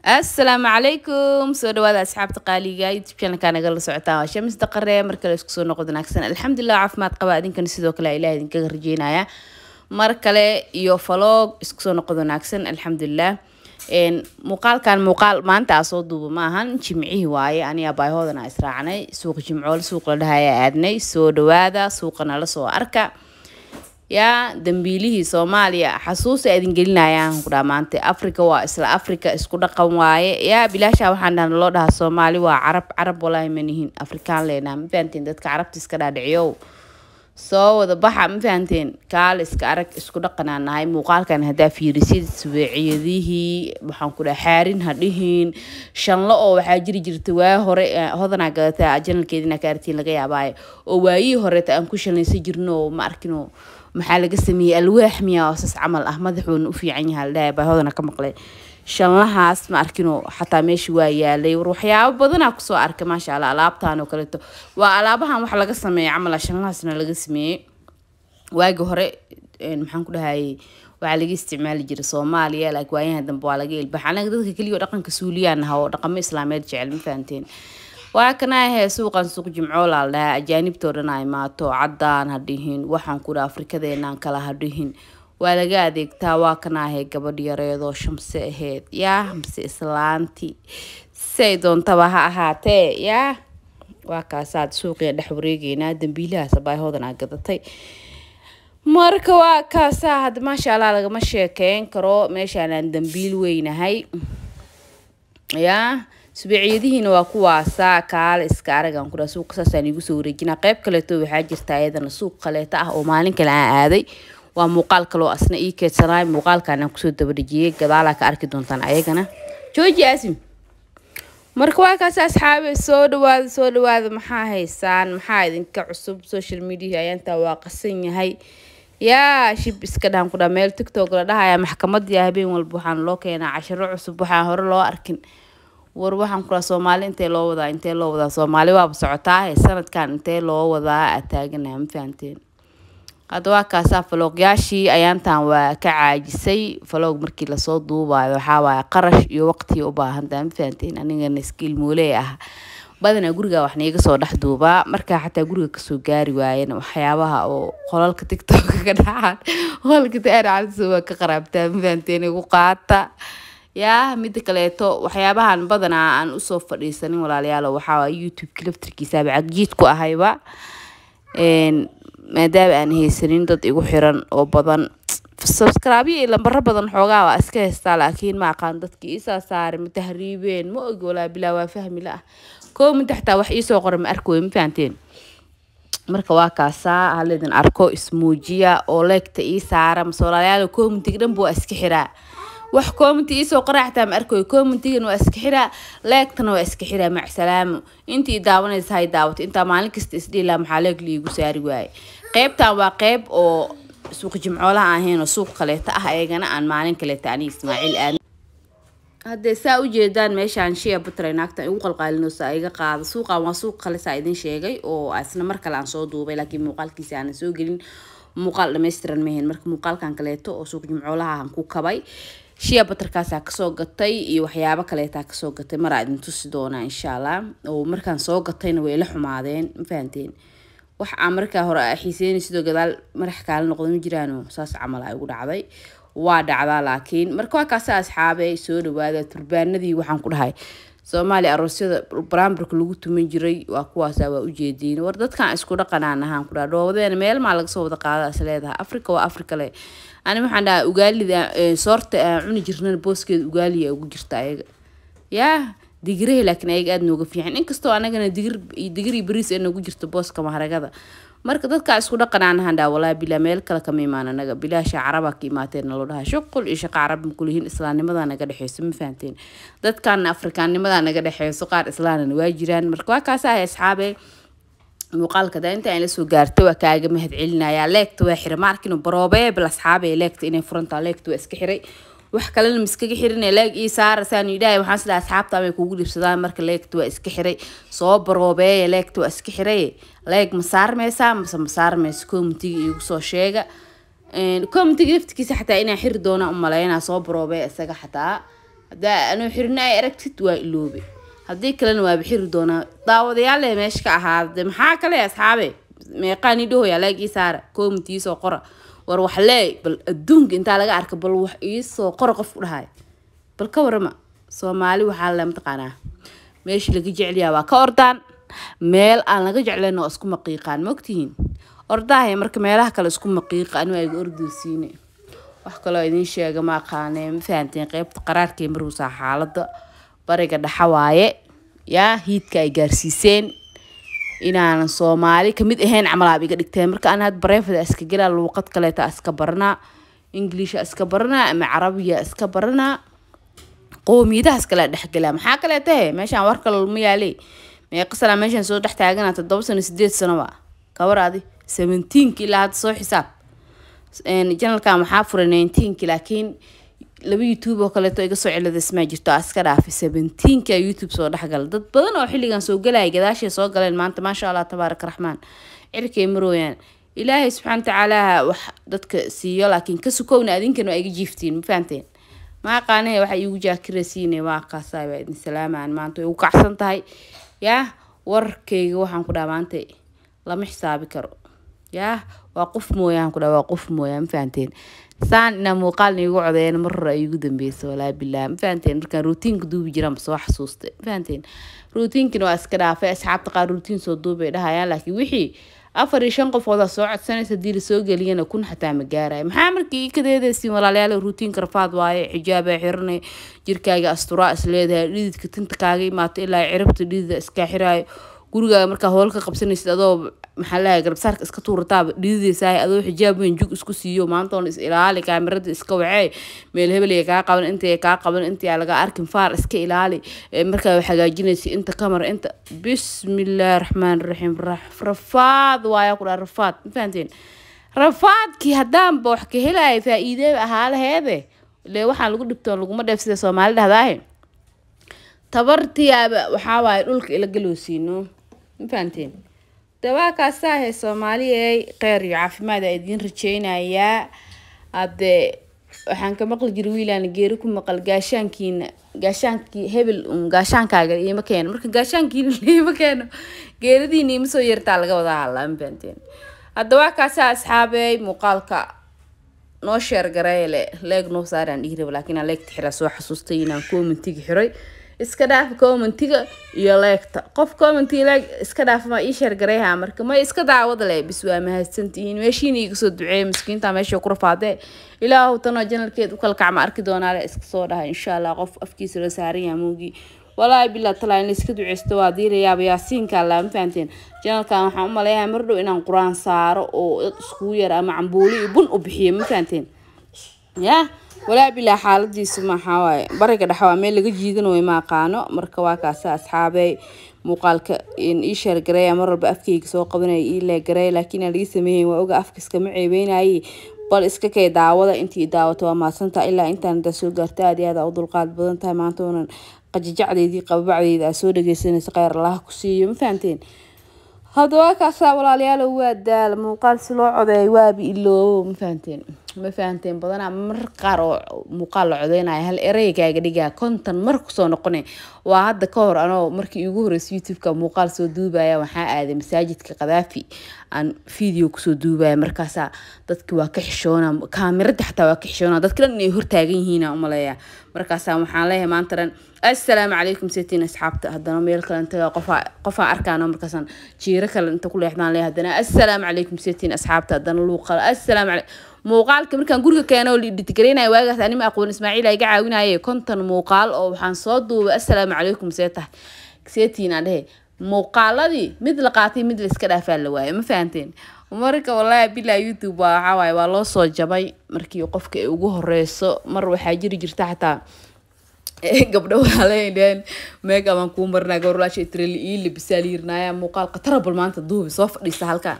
Asalaamu calaykum, soo dhawaada asxaabta qaaliga YouTube channelka nagala socotaan. Waa Shamis Daqare, mar kale isku soo noqod wanaagsan. Alxamdulilah, caafimaad qaba, idinkana sidoo kale Ilaah idinkaga rajeynaya. Mar kale iyo vlog, isku soo noqod wanaagsan. Alxamdulilah, muuqaalkan muuqaal maanta aa soo duuba maahan, Jimcihii waaye. Aniga baayhoodan aa israacnay, suuq Jimcoole, suuq la dhahaya aadnay. Soo dhawaada, suuqana la soo arka. Yaa dambiilihii Soomaaliya xasuusa idin gelinayaan ku dhaha maanta. Africa waa isla Africa, isku dhaqan waaye. Yaa bilaasha waxaan dhahna loo dhahaa Soomaali waa Carab. Carab walaahi ma nihin, Afrikaan leenaa, ma fahanteen? Dadka Carabta iska dhaadhiciyow, soo wada baxa, ma fahanteen? Kaal iska arag, isku dhaqanaan nahay. Muuqaalkan haddaa fiirisid, subeeciyadihii waxaan ku dhaha xaarin ha dhihin, shanlo oo waxaa jiri jirta waa hore Hodanaa gadataa, channelkeedina ka artiin laga yaabaayo, oo waayihii horeeta aan ku shanlaysan jirno. Ma arkino maxaa laga sameeyey, alwaax miya oo sas camal ah, madaxuuna u fiican yahay la dhahay, baa Hodana ka maqlay. Shanlahaas ma arkino xataa meesha waa yaalay. War waxyaabo badanaa kusoo arkay, maasha Allah. Alaabtan oo kaleeto waa alaabahan wax laga sameeyey camal, shanlahaasna laga sameeyey waagi hore. Maxaan ku dhahayay, waxaa laga isticmaali jiray Soomaaliya, laakiin waayahan dambe waa laga ilbaxa. Anaga dadka keliya dhaqanka suuliyaan naha oo dhaqamo islaameed jecel, ma fahanteen? Waa kana ahee suuqan, suuq Jimcoola la dhahaa. Ajaanibtoo dhan ay imaato, caddaan ha dhihin, waxaan ku dhaha Afrikadeenaan kala ha dhihin, waa laga adeegtaa. Waa kana ahee gabadh yareedoo Shamse aheyd, yaa mise islaanti say doontaba ha ahaatee. Yaa waa kaasaad suuqiya dhex wareegeynaa, dambiilahaas abaay Hodan aa gadatay. Marka waa kaasaa hadda, maasha Allah, lagama sheekeyn karo meeshaan aan dambiil weynahay. Yaa subeeciyadihiina waa kuwaasa, kaale iska aragan kudha. Suuqa saasaan igu soo wareejinaa. Qeyb kaleeto waxaa jirta ayadana suuq kaleeto ah oo maalin kale aan aaday, waa muuqaal kaloo asna ii keedsanaay, muuqaalkan aan kusoo dabadhejiyey, gadaalaa ka arki doontaan ayagana. Jooji Aasim. Marka waa kaas asxaabe, soo dhawaada, soo dhawaada. Maxaa haysaan? Maxaa idinka cusub? Social media ayaantaa waa qasan yahay. Yaa shib iska dhahan ku dhaa, meel TikTok la dhahaya maxkamadii habeen walba waxaan loo keenaa casharo cusub, waxaan hore loo arkin. War waxaan ku dhaha Soomaali intee loo wadaa? Intee loo wadaa? Soomaali waaba socotaa sanadkan, intee loo wadaa aa taaganaha, ma fahanteen? Hadda waa kaasaa vlogyaashii ayaantan waa ka caajisay. Vlog markii lasoo duubayo waxaa waaye qarash iyo waqti u baahantaa, ma fahanteen? Anigana iska ilmooley ah, badanaa guriga wax niiga soo dhex duubaa. Markaa xataa guriga kasoo gaari waayena, waxyaabaha oo qolalka TikTok ka dhacaan, qolalka taaracalso waa ka qaraabtaa, ma fahanteen? Igu qaata. Yaa mida kaleeto, waxyaabahan badanaa aan usoo fadhiisanin walaalayaal, waxaa waay YouTube-ka laftirkiisaaba cagjiid ku ahayba, maadaama aan haysanin dad igu xiran oo badan. Subscribe iyo lambaro badan xoogaa waa iska haystaa, laakiin ma aqaan dadkii iisaa saaray, ma tahriibeen, ma ogi walaa bilaa, waa fahmi la ah. Comment xataa wax iisoo qoray ma arkoy, ma fahanteen? Marka waa kaasaa, halidin arko, ismuujiya oo like-ta ii saara. Mase walaalayaal, commentiga dhan waa iska xiraa, wax comment iisoo qoraa xataa ma arkoy. Commentigan waa iska xiraa, like-tana waa iska xiraa. Macsalaamo, intii daawanaysa hay daawato. Intaa maalin kasta isdhihi lahaa maxaa like liigu saari waaye. Qeybtan waa qeyb oo suuq Jimcoolaha ahayn oo suuq kaleeta ah, ayagana aan maalin kaleeta aniga Ismaaciil aadna. Haddee saa ujeedaan, meeshaan shea butter naagta igu qalqaalinaysa iga qaada. Suuqan waa suuq kale saa idin sheegay oo isna mar kale aan soo duubay, laakiin muuqaalkiisa aanan soo gelin, muuqaal dhammaystiran mahayn. Marka muuqaalkan kaleeto oo suuq Jimcoolaha aan ku kabay, shea butterkaasaa kasoo gatay iyo waxyaabo kaleetaa kasoo gatay, maraa idin tusi doonaa insha Allah. Oo markaan soo gatayna way ila xumaadeen, ma fahanteen? Wax aan markaa hore xiiseynay sidoo gadaal madax kaala noqdo ma jiraano, saas camal ay ugu dhacday, waa dhacdaa. Laakiin marka waa kaasa asxaabe, soo dhawaada. Turbaanadii waxaan ku dhahay Soomaaliya aroosyada baraambarka lagu tuman jiray waa kuwaasa, waa ujeediin. War dadkan isku dhaqanaan ahaan ku dhaha, dhoobadeena meel maa laga soo wada qaada is leedahay. Africa waa Africa le. Ani waxaan dhahaa ugaalida soorta aan cuni jirnana booskeeda ugaaliya ugu jirta ayaga, yaa digiraha, laakiin ayaga aada nooga fiican, inkastoo anagana digir digir iyo bariis ay noogu jirto booska maharagada. Marka dadkaa isku dhaqanaan ahaan dhaa, walaahi bilaa, meel kale kama imaan anaga, bilaasha Carabaa ka imaateen naloo dhaha. Shuqul iyo shaqo Carab makulihiin, islaamnimadaa naga dhexeyso, ma fahanteen? Dadkaana Afrikaannimadaa naga dhexeyso, qaar islaanana waa jiraan. Marka waa kaasa asxaabe, muuqaalka da inta aan la soo gaartay waa kaaga mahad celinayaa. Like-ta waa xiray, ma arkino baroobee bal asxaabe, like-ta inay furantaa. Like-ta waa iska xiray, wax kalena miskaga xirin, like ii saara saan yidhahay. Waxaan sidaa asxaabta amay kugu dhibsadaan. Marka like-ta waa iska xiray, soo baroobeeya. Like-ta waa iska xiray, like ma saarmaysaa mase ma saarmayso? Commentiga iigu soo sheega. Commentiga laftigiisa xataa inaan xiri doona umaleynaa, soo baroobee isaga xataa. Haddaa anuu xirina ay aragtid waa iloobe, haddii kalena waaba xiri doonaa. Daawadayaal meesha ka ahaade maxaa kale asxaabe? Meeqaan ii dhahoyaa? Like ii saara, comment iisoo qora. War wax lee bal adduunka intaa laga arka, bal wax iisoo qora qof ku dhahay. Bal ka warama Soomaali, waxaa la mataqaanaa meesha laga jecelyaa waa ka ordaan, meel aan laga jeclayn oo isku maqiiqaan. Maogtihiin ordaahay? Marka meelaha kale isku maqiiqa, anu ayga ordosiine. Wax kaloo idiin sheega ma aqaane, ma fahanteen? Qeybta qaraarkay marwusaa xaaladda bariga dhaxa waaye. Yaa hiidka ay gaarsiiseen inaanan Soomaali kamid ahayn camalaab iga dhigteen. Marka aan had bareefada iska gelaa, luuqad kaleeta iska baranaa, Ingiliisha iska baranaa ama Carabiya iska baranaa, qoomiyadahaas kale dhexgelaa. Maxaa kaleeta he meeshaan war kale luma yaaley. Meeqa sanaa meeshaan soo dhex taagana? 7 sano, 8 sano ba kawar adi. 17-ki ilaa hadda soo xisaab. Channelkan waxaa furay 19-ki, laakiin laba YouTube oo kaleeto iga soo ciladismaa jirto, iska dhaafay. 17-ka YouTube soo dhexgala, dad badan oo xilligan soo galaya gadaashay soo galeen. Maanta maasha Allah tabaaraka raxmaan cirkay marooyaan. Ilaahay subxaana watacaala wax dadka siiyo, laakiin ka sukowna adinkana waa iga jiiftiin. Ma fahanteen? Ma aqaanahe waxa iigu jaakirasiine. Waa kaasaa, waa idin salaamaan. Maanta way ugu kacsan tahay yaa warkayga. Waxaan ku dhaha maanta lama xisaabi karo. Yaa waa qof mooyaan ku dhaha, waa qof mooyaan. Ma fahanteen? Saan inaa muuqaal iigu codeeyana mar hore ay igu dambeysa, walaa bilaa. Ma fahanteen? Markaan routine-ka duubi jiraan soo xasuustay. Ma fahanteen? Routine-kina waa iska dhaafay. Asxaabta qaar routine soo duubay dhahayaan, laakiin wixii 4 iyo 5 qofoodaa soo codsanaysa, haddii lasoo geliyana 1000 xataa ma gaarayo. Maxaa markii kadeedaysiin walaalayaal? Routine-ka rafaad waaye. Xijaabaa xiranay, jirkaaga asturaa is leedahay, dhididka tinta kaaga imaato ilaa ciribta dhidida iskaa xiraayo. Gurigaaga markaa howl ka qabsanaysid, adoo maxaa lahay garabsaarka iska tuurataaba dhididaysaay, adoo xijaab weyn jug isku siiyo. Maanta oon is ilaali, kaamirada iska wacee, meel hebelaya kaa qaban, intay kaa qaban, intii laga arkin, faar iska ilaali markaa hagaajinaysa inta kamar inta. Bismillaahi raxmaan raxiim, rafaad waaya ku dhaha, rafaad. Ma fahanteen? Rafaadkii haddaanba wax ka helaya faa-iide ahaa laheede ile waxaan lagu dhibtoon laguma dheef, sida Soomaali dhahdaahe. Tabartiyaaba waxaa waaye dhulka ila galoosiino. Ma fahanteen? Dawaakaasahe Soomaaliyey, kheyr iyo caafimaad aa idiin rajeynayaa. Hadde waxaan ka maqli jiray wiilaan geeri ku maqal gaashaankiina, gaashaankii hebel un gaashaankaaga iima keeno. Marka gaashaankiina iima keeno, geeridiina iima soo yeertaa laga wadaa hadlaa. Ma fahanteen? Hadda waa kaasaa asxaabey, muuqaalka noo share gareeye, like noo saaraan dhihi raba, laakiin aan like-ta xiraa soo xasuustay inaan commentiga xiray. Iska dhaaf commentiga iyo like-ta. Qof commentiga like iska dhaaf, ma ii share gareeha? Marka ma iska daawada le bis. Waa mahadsantihiin. Meeshiina iga soo duceeyay, miskiinta meesha ku rafaadee. Ilaahu tanoo channelkeed u kala kacma arki doonaa le iska soo dhaha insha Allah. Qof afkiisa loo saaran yahay moogi, walaahi bilaa talaa in la iska duceysto waa diirayaaba yaasiinka Allah. Ma fahanteen? Channelkan waxaan u maleeyahay mar dhow inaan qur-aan saaro oo dad iskugu yar ama cambuuli iyo bun u bixiyo. Ma fahanteen? Ya walaa bilaa xaaladiisu maxaa waaye? Bariga dhexe waa meel laga jiidanayo, ma aqaano. Marka waa kaasa asxaabey, muuqaalka ii share gareeya. Mar walba afkayga soo qabanaya, ii like gareeya, laakiin aan laga sameeyen waa oga, afka iskama ceebeynayay. Bal iska kay daawada, intii daawato waa mahadsantaha. Ilaa intaan intaa soo gaarta aad iyo aad aa u dulqaad badan tahay. Maanta oonan qajajacdeydii qababacdeyda aa soo dhageysanaysa, kheyr Allaha ku siiyo. Ma fahanteen? Hadda waa kaasaa walaalayaal, waa daal muuqaal si loo codeeyo waabi iloobo. Ma fahanteen? Ma fahanteen? Badanaa mar qaar oo muuqaal la codeynayo hal erey kaaga dhigaa, 50 mar kusoo noqonay. Waa hadda ka hor anoo markii iigu horreysay YouTube-ka muuqaal soo duubaya, waxaa aaday masaajidka Qadaafi aan video kusoo duubaya. Markaasaa dadki waa ka xishoona, kaamirada xataa waa ka xishoona, dadka dhan inay hortaagan yihiin aan umaleeya. Markaasaa waxaan leeyahay maanta dhan assalaamu calaykum setiin asxaabta. Haddana meel kale intaga qofaa qofaa arkaano, markaasaan jiiro kale inta ku leexdaan leeyahay haddana assalaamu calaykum setiin asxaabta, haddana luuqala assalaamu calaykum. Muuqaalka markaan guriga keeno oo la edit gareynaya, waagaas anima aqoon, Ismaaciil iga caawinaye, 50 muuqaal oo waxaan soo duubay assalaamu calaykum see tahay seetiin aan dhehe. Muuqaaladii mid la qaatay mid la iska dhaafaa la waayo. Ma fahanteen? Marka wallaahi bilaa YouTube waa waxaa waaye waa loo soo jabay markii qofka ay ugu horeyso. Mar waxaa jiri jirta xataa gabdho walaalay dheheen make up aan kuu marinaa, gabar walaasha itreli ii labisaa la yirnaaya, muuqaal khatarabal maanta duubi, soo fadhiisa halkan.